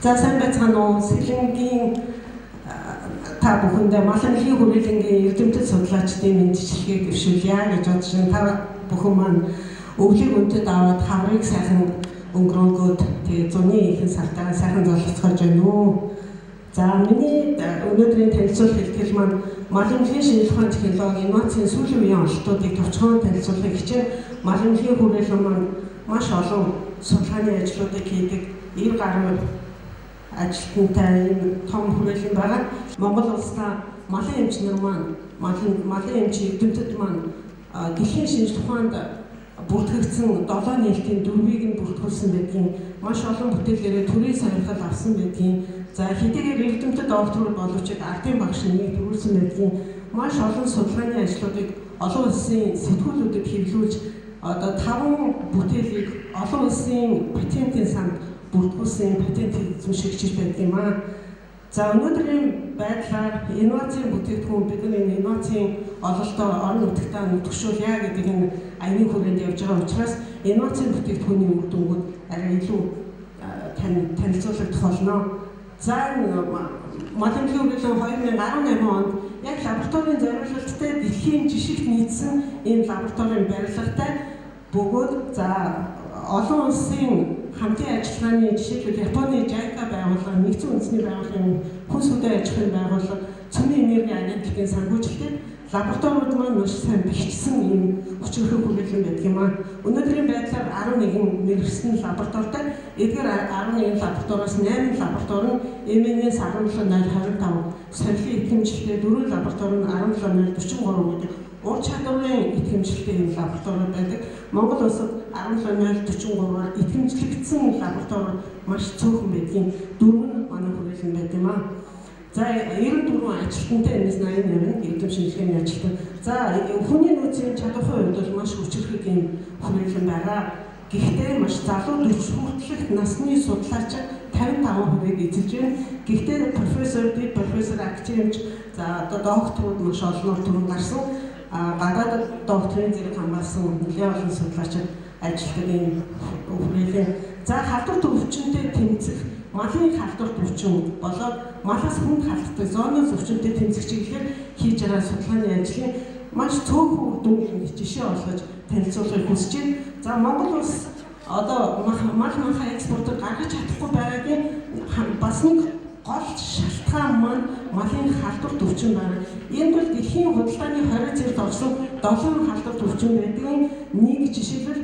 За, сайн байцгаана уу? Сэлэнгийн та бүхэндээ мал эмнэлгийн хүрээлэнгийн эрдэмтэд судлаачдын мэндчилгээг дэвшүүлье гэж бодож байна. Та бүхэн маань өвлийг өндөд аваад, хаврыг сайхан өнгөрөөгөөд, тэгээ зуны ихэнх сартаа сайхан золгоцгоож байна уу? За, миний өнөөдрийн танилцуулах илтгэл маань мал эмнэлгийн шинжлэх ухааны технологи, инновацийн сүүлийн үеийн ололтуудыг товчхон танилцуулахыг хичээн. Мал эмнэлгийн хүрээлэн маань маш олон судалгааны ажлуудыг хийдэг 90 гаруй ажилтнтай ийм том хүрээлэн байгаа. Монгол улсдаа малын эмч нар маань, малын эмч эрдэмтэд маань дэлхийн шинжлэх ухаанд бүртгэгдсэн 7 нээлтийн дөрвийг нь бүртгүүлсэн байдгийн, маш олон бүтээлээрээ төрийн сонирхол авсан байдгийн. За, хэдийгээр эрдэмтэд докторууд боловч ардын багш нэг төрүүлсэн байдгийн, маш олон судалгааны ажлуудыг олон улсын сэтгүүлүүдэд хэвлүүлж, одоо таван бүтээлийг олон улсын патентын санд бүртгүүлсэн, патент эзэмшигч байдаг юм аа. За, өнөөдрийн байдлаар инновацийн бүтээгдэхүүн, бид нар энэ инновацийн ололтоор орон нутагтаа нутагшуулъя гэдэг энэ аяны хүрээнд явж байгаа учраас инновацийн бүтээгдэхүүний үр дүнгууд арай илүү танилцуулагдах болно. За, мал эмнэлгийн хүрээлэн 2018 онд яг лабораторийн зориулалттай дэлхийн жишигт нийцсэн ийм лабораторийн барилгатай бөгөөд, за, олон улсын хамтын ажиллагааны, жишээлбэл, Японы JICA байгууллага, Нэгдсэн Үндэсний байгууллагын хүнс хөдөө аж ахуйн байгууллага, Цөмийн энергийн агентлагийн санхүүжилтээр лабораториуд маань маш сайн бэхжсэн ийм хүчирхэг хүрээлэн байдаг юм аа. Өнөөдрийн байдлаар 11 мэргэшсэн лабораторитой. Эдгээр 11 лабораториоос 8 лаборатори нь MNS 17025 сорилын итгэмжлэлтэй, 4 лаборатори нь 17043 гэдэг ур чадварын итгэмжлэлтэй ийм лабораториуд байдаг. Монгол улсад 17043-аар итгэмжлэгдсэн лаборатори маш цөөхөн байдгийн, дөрөв нь манай хүрээлэн байдаг юм аа. За, 94 ажилтнтай, энэс 88 нь эрдэм шинжилгээний ажилтан. За, хүний нөөцийн чадварын хувьд бол маш хүчирхэг ийм хүрээлэн байгаа. Гэхдээ маш залуу, 40 хүртэлх насны судлаач 55%-ийг эзэлж байна. Гэхдээ профессор, дэд профессор, академич, за, одоо докторууд маш олноор түрэн гарсан. А гадаадд докторийн зэрэг хамгаалсан нэлээд олон судлаачид ажилладаг ийм хүрээлэн. За, халдвар өвчнөд тэмцэх, малын халдварт өвчин болоод малаас хүнд халддаг зооноз өвчнөд тэмцэх чиглэлээр хийж байгаа судалгааны ажлын маш цөөхөн үр дүнг жишээ олгож танилцуулахыг хүсэж байна. За, Монгол улс одоо мал манхай экспортоор гаргаж чадахгүй байгаагийн бас нэг гол шалтгаан маань малын халдварт өвчин байна. Энд бол дэлхийн худалдааны 20 зэрэгт орсон 7 халдварт өвчин байдгийн нэг, жишээлбэл,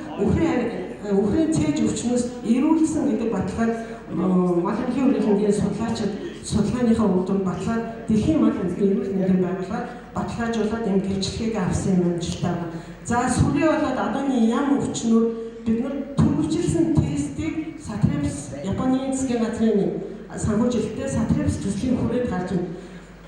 үхрийн цээж өвчнөөс эрүүлсэн гэдэг баталгааг мал эмнэлгийн хүрээлэнгийн судлаачид судалгааныхаа үр дүнд батлаад, дэлхийн мал эмнэлгийн эрүүл мэндийн байгууллагаар баталгаажуулаад энэ гэрчлэгийг авсан юм амжилттай байна. За, сүрээ болоод адууны ям өвчнүүд бид нар төрөвчлсөн тестийг Сатрепс, Японы засгийн газрын санхүүжилттэй Сатрепс төслийн хүрээнд гарч байна.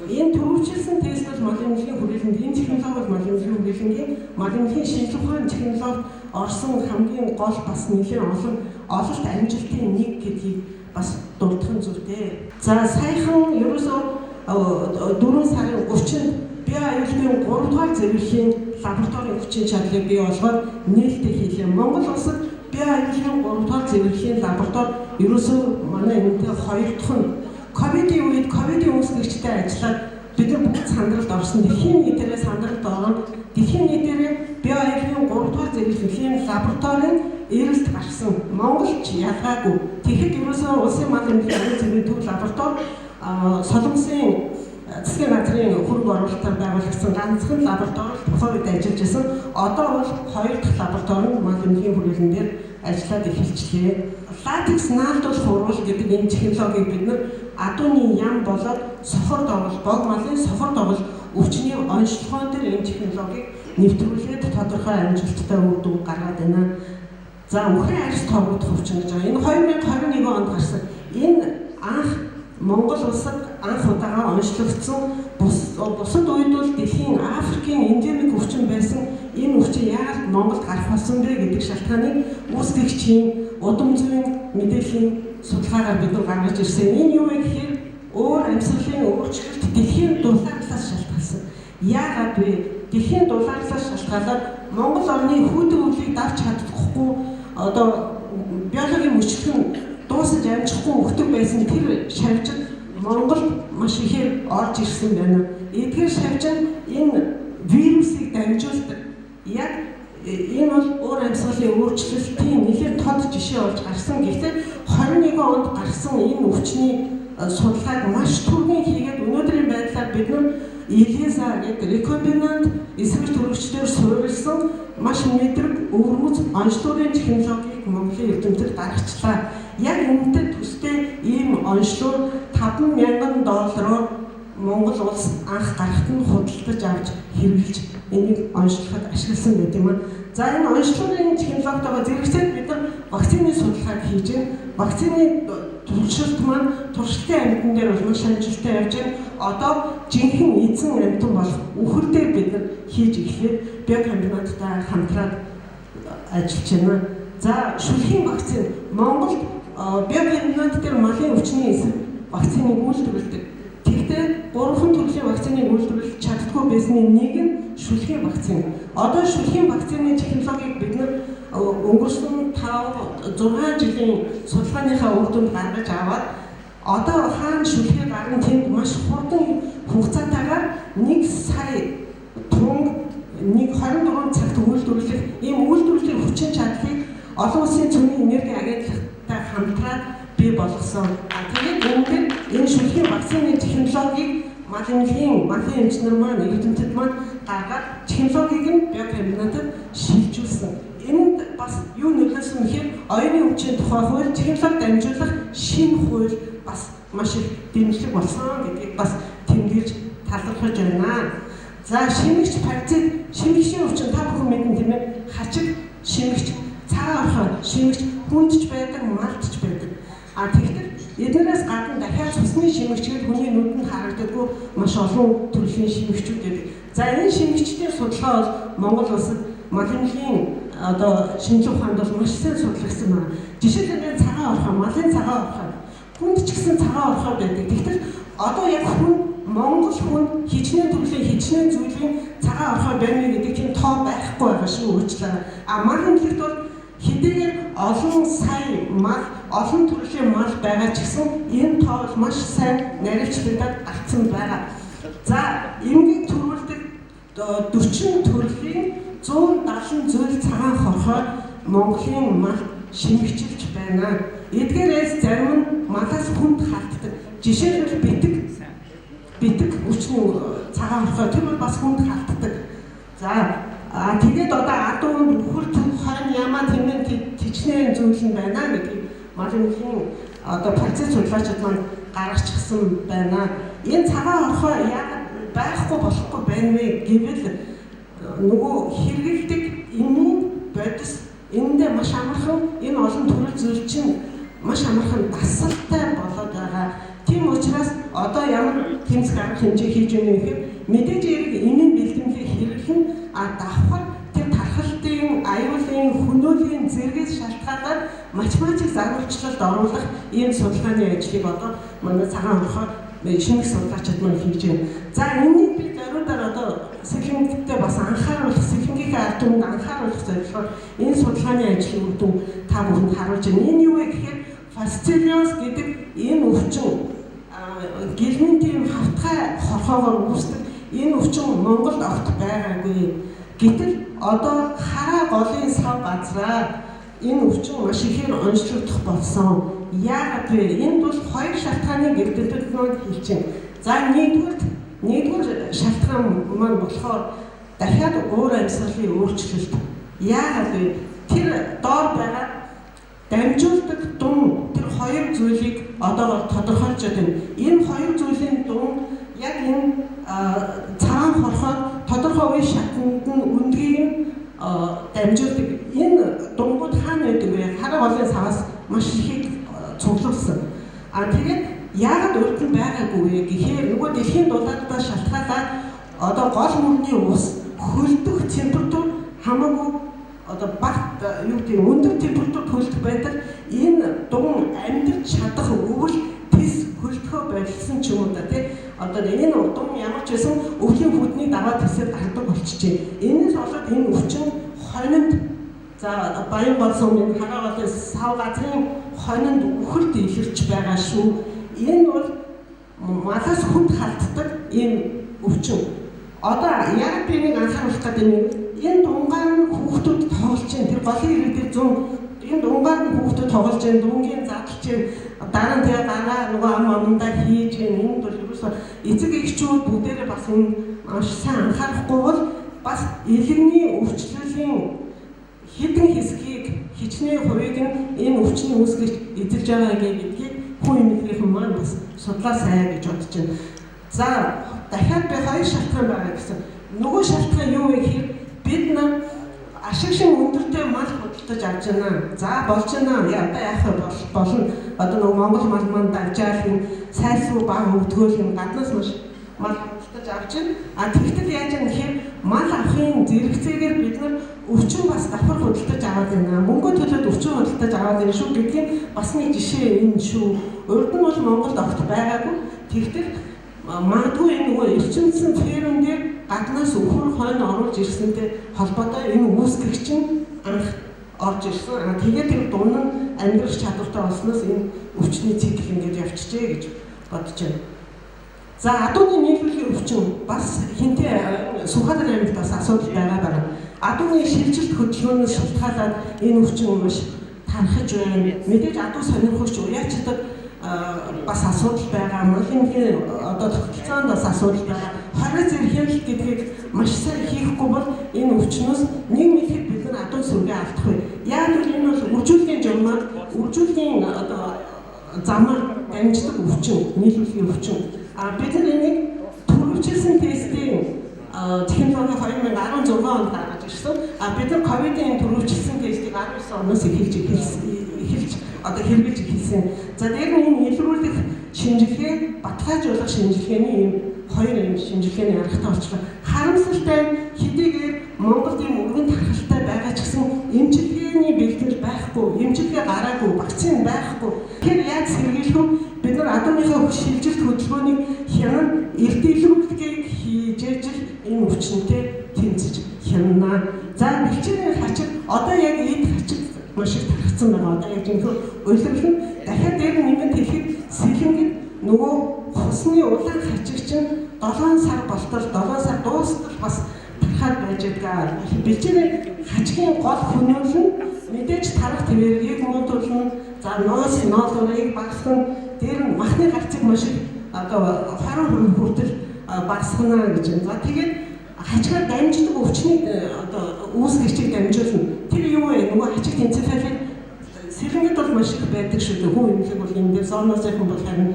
Энэ төрөвчлсөн тест бол мал эмнэлгийн хүрээлэнд, энэ технологи бол мал эмнэлгийн хүрээлэнгийн мал эмнэлгийн шинжлэх ухааны технологид орсон хамгийн гол бас нэлээд олон ололт амжилтын нэг гэдгийг бас дурдах нь зүйтэй. За, саяхан ерөөсөө 4 сарын 30-нд био аюулгүй 3 дугаар зэрэглэлийн лабораторийн хүчин чадлыг бий болгоод нээлттэй хийлээ. Монгол улсад био аюулгүй 3 дугаар зэрэглэлийн лаборатори ерөөсөө манай энэтэй хоёр дахь нь. Ковидын үед ковидын үүсгэгчтэй ажиллаад бид нар бүгд сандралд орсон. Дэлхийн нийтээрээ сандралд ороод, дэлхийн нийтээрээ био аюулгүй 3 дугаар зэрэглэлийн лабораторийн эрэлт гарсан. Монголч ялгаагүй. Тэгэхэд ерөөсөө улсын мал эмнэлгийн ариун цэврийн төв лаборатори, Солонгосын засгийн газрын хөрөнгө оруулалтаар байгуулагдсан ганцхан лаборатори тухайн үед ажиллаж байсан. Одоо бол хоёр дахь лаборатори нь мал эмнэлгийн хүрээлэн дээр ажиллаад эхэлчихлээ. Латекс наалдуулах уруул гэдэг энэ технологиг бид нар адууны ям болоод сохор догол, бог малын сохор догол өвчний онцлогоон дээр энэ технологиг нэвтрүүлээд тодорхой амжилттай үр дүн гаргаад байна. За, үхрийн арьс тоогдох өвчин гэж байгаа. Энэ 2021 онд гарсан. Энэ анх Монгол улсад анх удаага онцлогдсон, бусад үед бол дэлхийн Африкийн эндемик өвчин байсан энэ өвчин яагаад Монголд гарах болсон бэ гэдэг шалтгааныг үүсгэгчийн удам зүйн мэдээллийн судалгаагаар бид нар гаргаж ирсэн. Энэ юу вэ гэхээр өөр амьсгалын өөрчлөлт дэлхийн дулаарлаас шалтгаалсан. Яагаад вэ? Дэлхийн дулаарлаас шалтгаалаад Монгол орны хүүтэн өвлийг давч чадахгүй, одоо биологийн мөчлөх нь дуусаж амжихгүй өгдөг байсан тэр шавжид Монголд маш ихээр орж ирсэн байна. Эдгээр шавж нь энэ вирусыг дамжуулдаг. Яг энэ бол уур амьсгалын өөрчлөлтийн нэлээд тод жишээ болж гарсан. Гэхдээ 21 онд гарсан энэ өвчний судалгааг маш түргэн хийгээд өнөөдрийн байдлаар бид нар ELISA гэдэг рекомбинант эсрэг төрөгчдөр суурилсан маш мэдрэг өвөрмөц онцлогын технологиг Монголын эрдэмтэд гаргачлаа. Яг энэтэй төстэй ийм онцлог $5,000 Монгол улс анх гарахт нь худалдаж авч хэрэглэж энийг онцлоход ашигласан байт юм аа. За энэ онцлогын технологитойгоо зэрэгцээд бид нар вакцины судалгааг хийж байна. Вакцины туршилт маань туршилтын амьтан дээр бол маш амжилттай явж байна. Одоо жинхэнэ эзэн амьтан болох үхэр дээр бид нар хийж эхлээд биокомбинаттай хамтраад ажиллаж байна. За шүлхийн вакцин Монголд биокомбинат дээр малын өвчний эсрэг вакциныг үйлдвэрлэдэг. Тэгэхдээ 3 төрлийн вакциныг үйлдвэрлэж чаддаггүй байсны нэг нь шүлхийн вакцин. Одоо шүлхийн вакцины технологиг бид нар өнгөрсөн 5 6 жилийн судалгааныхаа үр дүнд гаргаж аваад одоо хаана шүлхий гарна тэнд маш хурдан хугацаатайгаар 1 сая тунг 124 цагт үйлдвэрлэх ийм үйлдвэрлэлийн хүчин чадлыг олон улсын цөмийн энерги агентлагтай хамтраад бий болгосон. Тэгээд энэ дээр энэ шүлхийн вакцины технологиг мал эмнэлгийн малын эмч нар маань эрдэмтэд маань гаргаад технологиг нь биокомбинатад шилжүүлсэн. Энд бас юу нөлөөлсөн гэхээр оюуны өвчийн тухай хууль, технологи дамжуулах шинэ хууль бас маш их дэмжлэг болсон гэдгийг бас тэмдэглэж талархаж байна. За шимэгч паразит, шимэгчийн өвчин та бүхэн мэднэ тийм ээ. Хачиг, шимэгч, цагаан орхой, шимэгч хүндч байдаг, малтч байдаг. А тэгэхээр эднээс гадна дахиад цусны шимэгчгээд хүний нүдэнд харагддаггүй маш олон төрлийн шимэгчүүд байдаг. За энэ шимэгчдийн судалгаа бол Монгол улсад мал эмнэлгийн одоо шинжлэх ухаанд бол маш сайн судлагдсан байна. Жишээлбэл цагаан орхой, малын цагаан орхой, хүнд ч гэсэн цагаан орхой байдаг. Тэгтэл одоо яг хүн Монгол хүн хичнээн төрлийн хичнээн зүйлийн цагаан орхой байна гэдэг тийм тоо байхгүй байгаа шүү уучлаарай. А мал эмнэлэгт бол хэдийгээр олон сая мал, олон төрлийн мал байгаа ч гэсэн энэ тоо бол маш сайн наривчлагдаад гарцсан байгаа. За эмгэг төрүүлдэг 40 төрлийн 170 зүйл цагаан хорхой Монголын мал шимэгчилж байна. Эдгээрээс зарим нь малаас хүнд халтдаг. Жишээлбэл битэг өвчний цагаан хорхой тэр бол бас хүнд халтдаг. За тэгээд одоо адуунд үхэр төв хойно ямаа тэмэн тичнээн зүйл нь байна гэдгийг мал эмнэлгийн одоо процесс судлаачид маань гаргачихсан байна. Энэ цагаан хорхой яагаад байхгүй болохгүй байна вэ гэвэл нөгөө хэрэгэлдэг эмийн бодис энэндээ маш амархан энэ олон төрөл зүйл чинь маш амархан дасгалтай болоод байгаа. Тийм учраас одоо ямар тэмцэх арга хэмжээ хийж өгнө гэхээр мэдээж хэрэг эмийн бэлтгэлийг хэрэглэн давхар тэр тархалтын, аюулын, хөнөөлийн зэргээс шалтгаалаад математик загварчлалд оруулах ийм судалгааны ажлыг одоо манай цагаан орхой шинэх судлаачид маань хийж байна. За энэнийг би зориудаар одоо сэлэнгэтэй бас анхааруулах, сэлэнгийнхээ ард түмэнд анхааруулах зорилгоор энэ судалгааны ажлын үр дүн та бүхэнд харуулж байна. Энэ юу вэ гэхээр фасцилиоз гэдэг энэ өвчин гэлминтийн хавтгай хорхоогоор үүсдэг. Энэ өвчин Монголд огт байгаагүй. Гэтэл одоо хараа голын сав газраар энэ өвчин маш ихээр онцлогдох болсон. Яагаад вэ? Энд бол хоёр шалтгааны эрдэмтэд маань хэлж байна. За нэгдүгээр шалтгаан маань болохоор дахиад уур амьсгалын өөрчлөлт. Яагаад вэ? Тэр доор байгаа дамжуулдаг дун тэр хоёр зүйлийг одоогоор тодорхойлж байна. Энэ хоёр зүйлийн дун яг энэ цагаан хорхой тодорхой үе шатанд нь өндгийг нь дамжуулдаг. Энэ дунгууд хаана байдаг вэ? Хараа голын саваас маш ихийг цуглуулсан. А тэгээд яагаад урд нь байгаагүй вэ гэхээр нөгөө дэлхийн дулаантай шалтгаалаад одоо гол мөрний ус хөлдөх температур хамаагүй одоо багт юу гэдэг өндөр температурт хөлдөх байтал энэ дун амьдарч чадах өвөл тис хөлдөхөө болилсан ч юм уу да тий. Одоо энэ дун ямар ч байсан өвлийн хүдний даваа тисээр гардаг болчихжээ. Энэс болоод энэ өвчин хонинд За Баян голсон энэ Хагаа голын сав газрын хонинд үхэлд илэрч байгаа шүү. Энэ бол малаас хүнд халтдаг ийм өвчин. Одоо яг би нэг анхааруулах гэдэг нь энэ дунгаар нь хүүхдүүд тоглож байна. Тэр голын ирэг дээр зүүн энэ дунгаар нь хүүхдүүд тоглож байна. Дүнгийн задлж байна. Дараа нь тэгээ гараа нөгөө ам амандаа хийж байна. Энд бол ерөөсөө эцэг эхчүүд бүгдээрээ бас энэ маш сайн анхаарахгүй бол бас элэгний өвчлөлийн хэдэн хэсгийг хичнээн хувийг нь энэ өвчний үүсгэгч эзэлж байгаа гэдгийг хүн эмнэлгийнхэн маань бас судлаасай гэж бодож байна. За дахиад би хоёр шалтгаан байгаа гэсэн. Нөгөө шалтгаан юу вэ гэхээр бид нар ашиг шин өндөртэй мал худалдаж авч байна. За болж байна. Яа одоо яах вэ болно. Одоо нөгөө Монгол мал маань давжаал энэ сайсгүй баг өвдгөөл юм гаднаас маш мал худалдаж авч байна. А тэгтэл яаж юм гэхээр мал авахын зэрэгцээгээр бид нар өвчин бас давхар худалдаж аваад байна. Мөнгө төлөөд өвчин худалдаж аваад байна шүү гэдгийн бас нэг жишээ энэ шүү. Урд нь бол Монголд огт байгаагүй. Тэгтэл магадгүй энэ нөгөө эрчимсэн ферм дээр гаднаас өхөр хойно оруулж ирсэнтэй холбоотой энэ үүсгэгч нь анх орж ирсэн. Тэгээд тэр дун нь амьдрах чадвартай болсноос энэ өвчний цикл ингээд явчихжээ гэж бодож байна. За адууны нийлүүлгийн өвчин бас хинтээ Сүнхадар аймагт бас асуудал байгаа байна. Адууны шилжилт хөдөлгөөнөөс шалтгаалаад энэ өвчин маш тархаж байна. Мэдээж адуу сонирхогч уяачдаг бас асуудал байгаа. Малын одоо тогтолцоонд бас асуудал байгаа. Хорой зэрэг хяналт гэдгийг маш сайн хийхгүй бол энэ өвчнөөс нэг мэхэд бид нар адуу сүргээ алдах вэ. Яг л энэ бол үржүүлгийн журмаар үржүүлгийн одоо замаар дамждаг өвчин, нийлүүлгийн өвчин. А бид нар энийг түргэвчилсэн тестийн технологи 2016 онд гаргаж ирсэн. А бид нар ковидын түргэвчилсэн тестийг 19 оноос эхэлж одоо хэрэгжилж эхэлсэн. За дээр нь энэ илрүүлэх шинжилгээ, баталгаажуулах шинжилгээний ийм хоёр юм шинжилгээний аргатай болчихлоо. Харамсалтай нь хэдийгээр Монголд ийм өргөн тархалтай байгаа ч гэсэн эмчилгээний бэлтгэл байхгүй, эмчилгээ гараагүй, вакцин байхгүй. Тэгэхээр яаж сэргийлэх вэ? Бид нар адууныхаа шилжилт хөдөлгөөнийг хянан эрт илрүүлгийг хийж ижил энэ өвчнөд тэмцэж хянана. За бэлчээрийн хачиг одоо яг эд хачиг маш их тархацсан байгаа. Одоо яг жинхэнэ улирал нь дахиад дээр нэмэн хэлэхэд сэлэнгэд нөгөө хусны улаан хачиг чинь 7 сар болтол 7 сар дуустал бас тархаад байж байгаа. Бэлчээрийн хачгийн гол хөнөөл нь мэдээж тарах тэргийг муудуулна. За ноос ноолуурыг багасгах, дээр нь махны гарцыг маш их одоо 20% хүртэл багасгана гэж байна. За тэгээд хачгаар дамждаг өвчнийг одоо үүсгэгчийг дамжуулна. Тэр юу вэ? Нөгөө хачигт энцефалит сэлэнгэд бол маш их байдаг шүү дээ. Хүн эмнэлэг бол энэ дээр зооноосынхан бол харин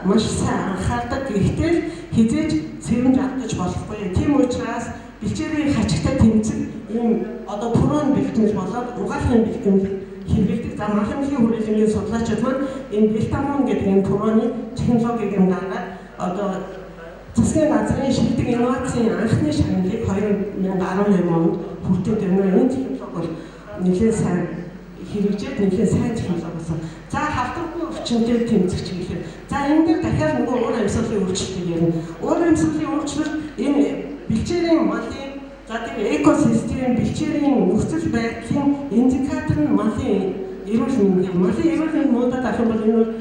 маш сайн анхаардаг. Гэхдээ хизээж сэрэмж алдаж болохгүй. Тийм учраас бэлчээрийн хачигтай тэмцэх ийм одоо прон бэлтгэл болоод угаалгын бэлтгэл хэрэглэдэг. За малын хүрээлэнгийн судлаачид маань энэ бэлтамон гэдэг энэ проны технологиг юм гаргаад одоо засгийн газрын шилдэг инновацийн анхны шагналыг 2018 онд хүртээд байна. Энэ технологи бол нэлээд сайн хэрэгжээд нэлээд сайн технологи болсон. За халдваргүй өвчнөд тэмцэх чиглэл. За энэ дээр дахиад нөгөө уур амьсгалын өөрчлөлтийг ярина. Уур амьсгалын өөрчлөлт энэ бэлчээрийн малын за тэр экосистем бэлчээрийн нөхцөл байдлын индикатор нь малын эрүүл мэнд. Малын эрүүл мэнд муудаад авах юм бол энэ бол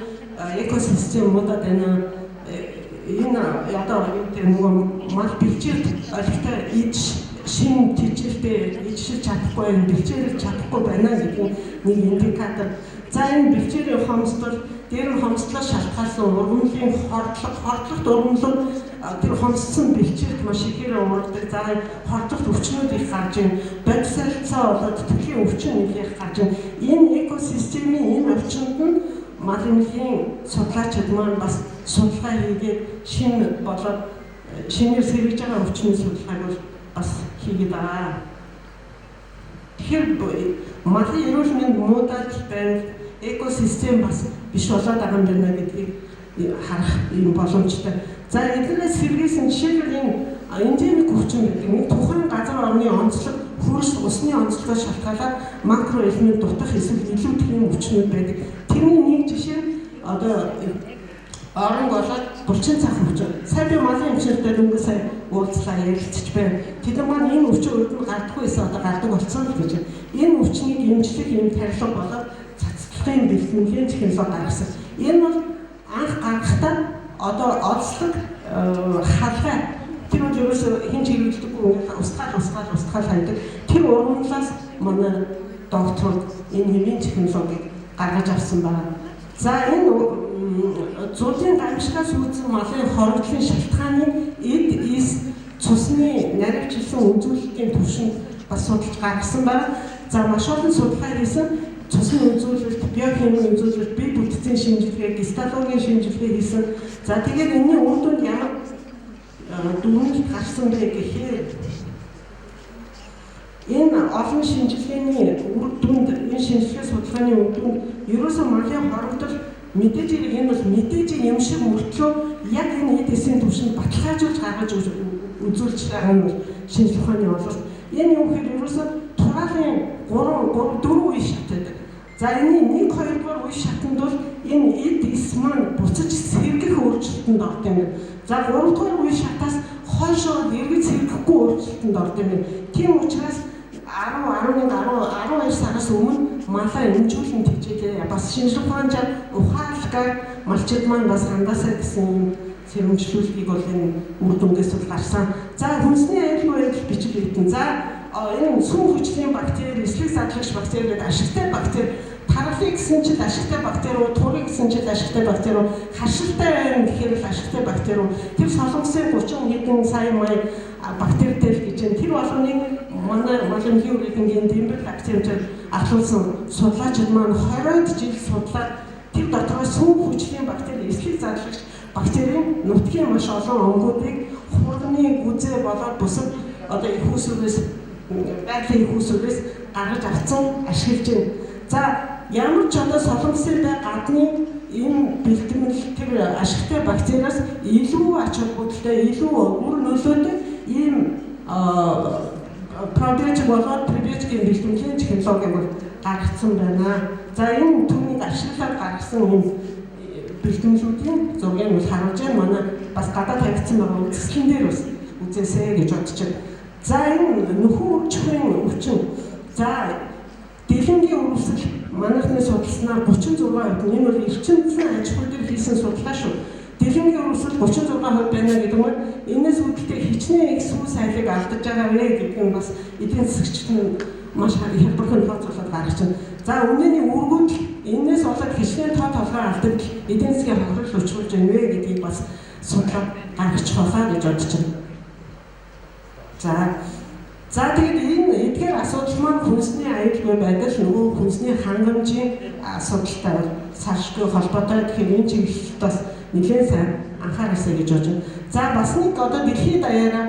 экосистем муудаад байна. Энэ одоо юу гэдэг нөгөө мал бэлчээрт олигтой ид шин тэжээлтэй ижшилж чадахгүй байна, бэлчээрэлж чадахгүй байна гэдэг нэг индикатор. За энэ бэлчээрийн хомсдол дээр нь хомсдлоос шалтгаалсан ургамлын хордлого, хордлогот ургамлууд тэр хомсдсон бэлчээрт маш ихээр уурдаг. За хордлогот өвчнүүд их гарч ийн, бодис харилцаа болоод төрлийн өвчин их гарч ийн. Энэ экосистемийн энэ орчинд нь мал эмнэлгийн судлаачид маань бас судалгаа хийгээд шинэ болоод шинээр сэргийж байгаа өвчний судалгааг бол бас хийгээд байгаа. Тэгэхээр малын эрүүл мэнд муудаад байна, экосистем бас биш болоод байгаа юм байна гэдгийг харах юм боломжтой. За эдгээрээс сэргийсэн жишээлбэл энэ эндемик өвчин гэдэг нэг тухайн газар орны онцлог хөрс усны онцлогоос шалтгаалаад макро элемент дутах эсвэл илүү тийм өвчнүүд байдаг. Тэрний нэг жишээ нь одоо Орон болоод булчин цах өвчин. Сайн би малын эмчнэртэй дөнгөж сая уулзлаа, ярилцж байна. Тэд нар маань энэ өвчин урд нь гардаггүй байсан, одоо гардаг болсон л гэж. Энэ өвчнийг эмчлэх юм тарилга болоод цацлагын бэлтгэлийн технологи гаргасан. Энэ бол анх гаргахдаа одоо олзлог халгай тэр бол ерөөсөө хэн ч хэрэглэдэггүй, ингээд устгаал устгаал устгаал хайдаг. Тэр ургамлаас манай докторууд энэ хэмийн технологиг гаргаж авсан байна. За, энэ зулын гамшигаас үүссэн малын хорогдлын шалтгааны эд эс цусны наривчлсан үзүүлэлтийн түвшинд бас судалж гаргасан байна. За, маш олон судалгаа хийсэн, цусны үзүүлэлт, биохимийн үзүүлэлт, бие бүтцийн шинжилгээ, гистологийн шинжилгээ хийсэн. За, тэгээд энэний үр дүнд ямар дүгнэлт гарсан бэ гэхээр энэ олон шинжилгээний үр дүнд, энэ шинжилгээ судалгааны үр дүнд ерөөсөө малын хорогдол мэдээж хэрэг энэ бол мэдээж юм шиг мөртлөө яг энэ эд эсийн түвшинд баталгаажуулж гаргаж үзүүлж байгаа нь бол шинжлэх ухааны ойлголт. Энэ юу гэхээр ерөөсөө тураалын 3 3 4 үе шат байдаг. За, энэний 1 2 дугаар үе шатанд бол энэ эд эс маань буцаж сэргэх өөрчлөлтөнд ордог юм. За, 3 дугаар үе шатаас хойшоо эргэж сэргэхгүй өөрчлөлтөнд ордог юм. Тийм учраас 10 11 10 12 сараас өмнө малаа эмжүүлэн тэжээлээ. Бас шинжлэх ухаанчаар ухаалгаар малчид маань бас хандаасаа гэсэн юм сэрэмжлүүлгийг бол энэ үр дүнгээс бол гарсан. За, хүнсний аюулгүй байдал бичил битэн. За, энэ сүүн хүчлийн бактери, эслэг задлагч бактери гэдэг ашигтай бактери, таргалыг гэсэн чил ашигтай бактери уу, турыг гэсэн чил ашигтай бактери уу, харшилтай байна гэхээр л ашигтай бактери уу. Тэр Солонгосын 30 хэдэн сая мая бактеритэй л гэж байна. Тэр болгоныг манай малын үргэлжлэнгийн Дэмбэл академичаар ахлуулсан судлаачид маань 20-од жил судлаад тэр дотроос сүүн хүчлийн бактери, эслэг задлагч бактерийн нутгийн маш олон онгуудыг хурганы гүзээ болоод бусад одоо их усүрээс, байгалийн их усүрээс гаргаж авсан, ашиглаж байна. За, ямар ч одоо Солонгосын бай гадны энэ бэлтгэл тэр ашигтай бактериас илүү ач холбогдолтой, илүү үр нөлөөтэй ийм пробиотик болоод пребиотикийн бэлтгэлийн технологиг бол гаргацсан байна. За, энэ түүнийг ашиглаад гаргасан энэ бэлтгэлүүдийн зургийг бол харуулж байна. Манай бас гадаад тавигдсан байгаа үзэсгэлэн дээр бас үзээсэй гэж бодож байна. За, энэ нөхөн үржихийн өвчин. За, дэлэнгийн үрвсэл манайхны судалснаар 36%. Энэ бол эрчимцэн аж ахуй дээр хийсэн судалгаа шүү. Дэлэнгийн үрвсэл 36% байна гэдэг нь энэс үүдэлтэй хичнээн их сүү сайлыг алдаж байгаа вэ гэдэг нь бас эдийн засгчид нь маш хялбархан тооцоолоод гаргаж байна. За, үнэний үүргүүд энэс болоод хичнээн тоо толгой алдагдал эдийн засгийн хохирол учруулж байна вэ гэдгийг бас судлаад гаргачих байхаа гэж бодож байна. За, тэгээд энэ эдгээр асуудал маань хүнсний аюулгүй байдал, нөгөө хүнсний хангамжийн асуудалтай саршгүй холбоотой. Тэгэхээр энэ чиглэлд бас нэлээд сайн анхаараасай гэж бодож байна. За, бас нэг одоо дэлхийд даяараа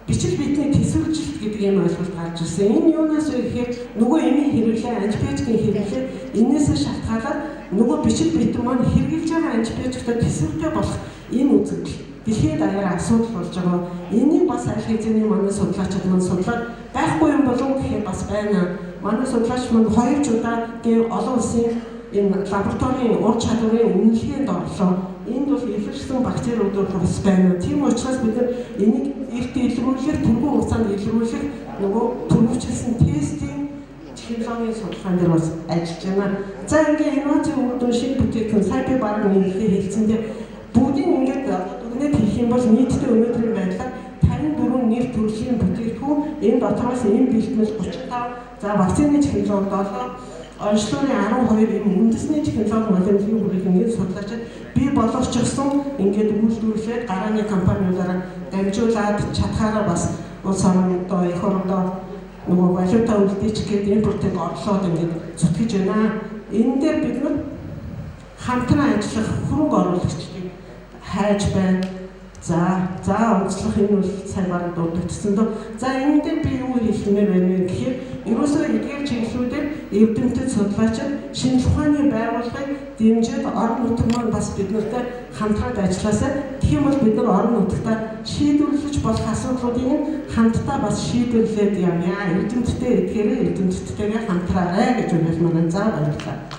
бичил битний тэсвэржилт гэдэг юм ойлголт гарч ирсэн. Энэ юунаас вэ гэхээр нөгөө эмийн хэрэглээ, антибиотикийн хэрэглээ, энээс шалтгаалаад нөгөө бичил битэн маань хэрэглэж байгаа антибиотиктой тэсвэртэй болох энэ үзэгдэл дэлхийд даяараа асуудал болж байгаа. Энийг бас аль хэзээний манай судлаачид маань судлаад байхгүй юм болов гэхээр бас байна. Манай судлаач маань 2 ч удаагийн олон улсын энэ лабораторийн ур чадварын үнэлгээнд орлоо. Энд бол илэрсэн бактериуд бас байна. Тийм учраас бид нар энийг эрт илрүүлэх, түргэн хугацаанд илрүүлэх нөгөө түргүүчилсэн тестийн технологийн судалгаан дээр бас ажиллаж байна. За, ингээ инновацийн үр дүн, шинэ бүтээгдэхүүн сая би бараг нэмэлтээ хэлсэн дээр бүгдийг ингээд дүгнээд хэлэх юм бол нийтдээ өнөөдрийн байдлаар 54 нэр төрлийн бүтээгдэхүүн, энэ дотроос эм бэлтгэл 35, за вакцины технологи 7, онцлогын 12 юм үндэсний технологи малын хүрээлэнгийн судлаачид бий болгочихсон, ингээд үйлдвэрлээд гарааны компаниудаараа дамжуулаад чадхаараа бас улс орондоо, эх орондоо нөгөө валюта үлдээчих гээд импортыг орлоод ингээд зүтгэж байна. Энэ дээр бид нар хамтран ажиллах хөрөнгө оруулагчдыг хайж байна. За, онцлох энэ бол сая бараг дурддагдсан дөө. За, энэ дээр би юу хэлмээр байна вэ гэхээр ерөөсөө эдгээр чиглэлүүдээр эрдэмтэд судлаачид, шинжлэх ухааны байгууллагыг дэмжиж орон нутаг маань бас бид нартай хамтраад ажилласаа. Тэгэх юм бол бид нар орон нутагтаа шийдвэрлэж болох асуудлуудыг хамтдаа бас шийдвэрлээд явъя. Эрдэмтдээ эдгээрээ эрдэмтдтэйгээ хамтраарай гэж уриалмаар. За, баярлалаа.